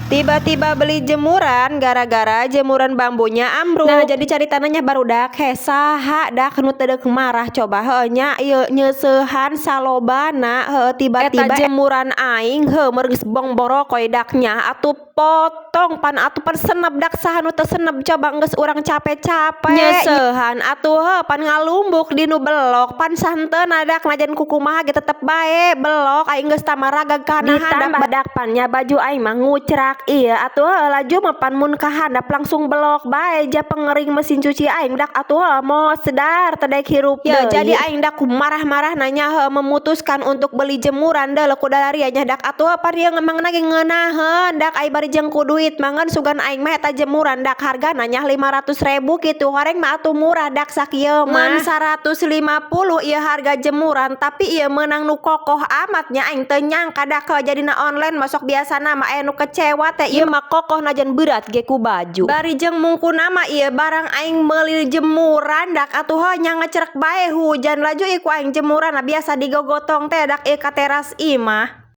Tiba-tiba beli jemuran gara-gara jemuran bambunya ambruk. Nah, jadi caritana nya, barudak, he saha dak nu teu deuk marah coba heuh nya? Ieu nyeuseuhan salobana heuh, tiba-tiba eta jemuran aing heuh meur geus bongborokoy dak nya atuh potong pan atuh, pan senep dak. Saha nu teu senep coba? Geus urang capek-capek nyeuseuhan atuh heuh, pan ngalumbuk di nu belok, pan santeuna dak. Najan kukumaha ge tetep bae belok. Aing geus tamaragag kana handap. Ditambah dak pan nya baju aing mah ngucrak ieu atuh heuh, laju mah pan mun ka handap langsung belok bae. Ja pengering mesin cuci aing dak atuh heuh, mosdar teu daek hirup deui. Jadi aing dak marah-marah nanya heuh, memutuskan untuk beli jemuran deuleu ku dalaria nya dak atuh. Pan ieu memangna ge ngeunaheun dak, ai bari jeung ku duit mangan sugan aing mah eta jemuran dak hargana nya 500 ribu kitu. Horeng mah atuh murah dak sakieu mah, ngan 150 ieu harga jemuran, tapi ieu meunang nu kokoh amat nya. Aing teu nyangka dak jadina online masuk, biasana mah aya nu kecewa teh, ieu mah kokoh najan berat ge ku baju. Bari jeung mungkuna mah ieu barang aing meuli jemuran dak atuh heuh nya, ngecrek bae hujan, laju ieu ku aing jemuran biasa digogotong teh dak ieu ka teras imah.